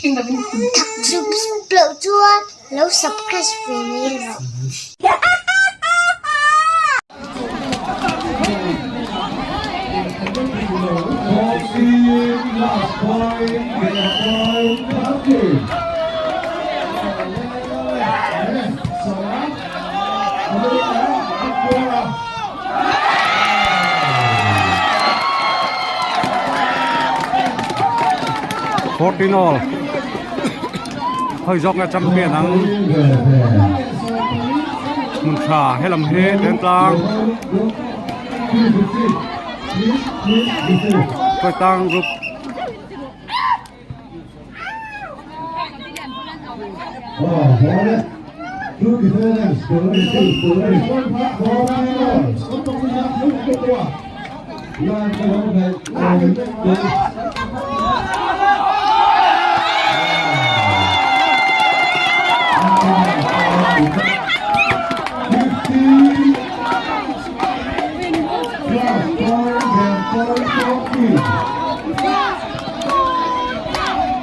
Loh chuan lo subscribe ve mai rawh. 14 all khoi zawk nge champion ang hmun tha helam hi tentlang tlang group.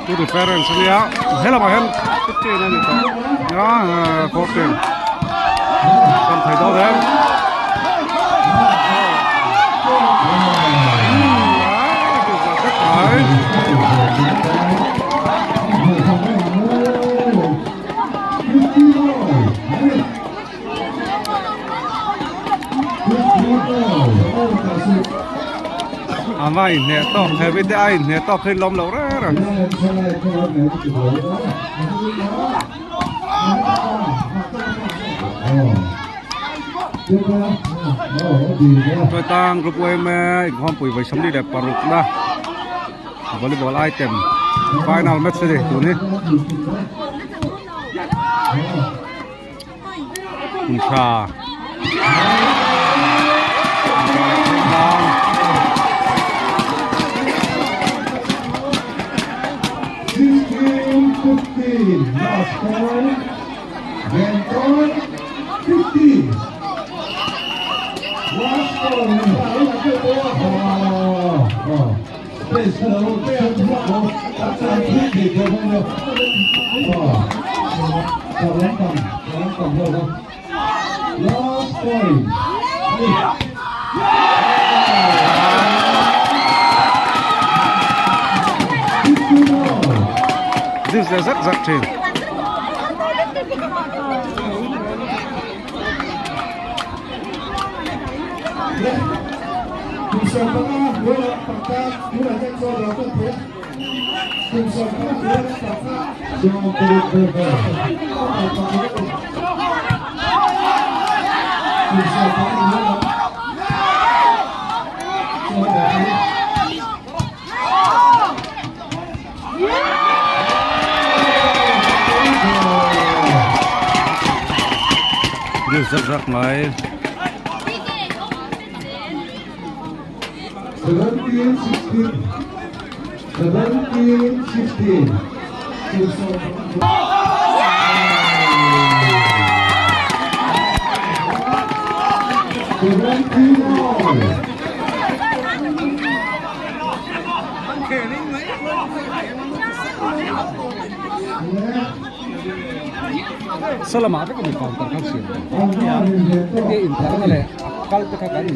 Two difference ania helamah hian 15 a ni tawh a 14 kan thei dawn em A va inhneh tawk he mite a inhneh tawk hi lawm loh reng reng. Tang group yma inkhawmpui vawi 46 na volleyball item final match a ni tun hi. Hmun tha Zir zak zak thin. Zir zak zak mai. Salama vek a ni counter kha siam heti intlar na leh a kal te kha kan in